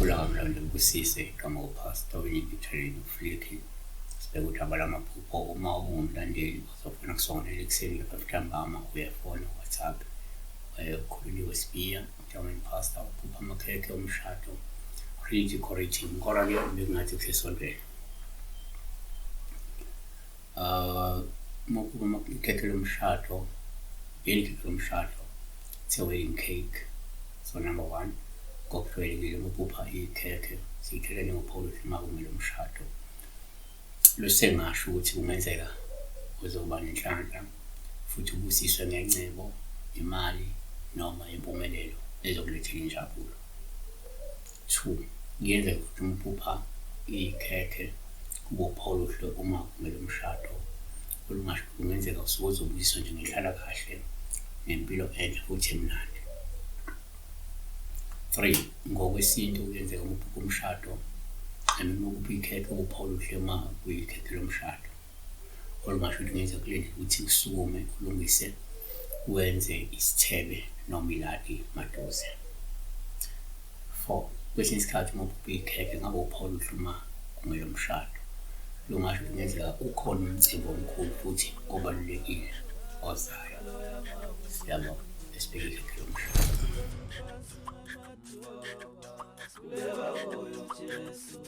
Khula kaMlando Busise igama uPastor Winnie Victory Flick. Sibheke udaba lwamaphupho. Uma ungumlandeli uzofuna kusongelela ekuseni nge-5 ntambama, uyafona WhatsApp. Ukhululiwe Sibiya, German Pastor, uphupha amakhekhe omshado, redecorating. Kodwa-ke bekungathi kusesontweni. Uma uphupha ikhekhe lomshado, yini ikhekhe lomshado? It's a wedding cake. So number one, ngokujwayelekile uma uphupha ikhekhe siyithatha njengophawu oluhle uma kungelomshado. Lusengasho ukuthi kungenzeka uzoba nenhlanhla futhi ubusiswe ngengcebo, imali noma impumelelo ezokulethela injabulo. Two, kuyenzeka ukuthi uma uphupha ikhekhe kube uphawu oluhle uma kungelomshado, olungasho kungenzeka usuke uzobusiswa nje ngenhlalakahle nempilo enhle futhi emnandi. Three, ngokwesintu kuyenzeka uma uphupha umshado, noma uphupha ikhekhe kube uphawu oluhle uma kuyikhekhe lomshado. Olungasho ukuthi kungenzeka kulindele ukuthi usukume ulungise wenze isithebe noma iladi maduze. Four, kwesinye isikhathi uma uphupha ikhekhe ngabe uphawu oluhle uma kungelomshado. Lungasho ukuthi kungenzeka ukhona umcimbi omkhulu futhi obalulekile ozayo. Siyabonga, esibheke ikhekhe lomshado. Sikhuleka kuyo Jesu.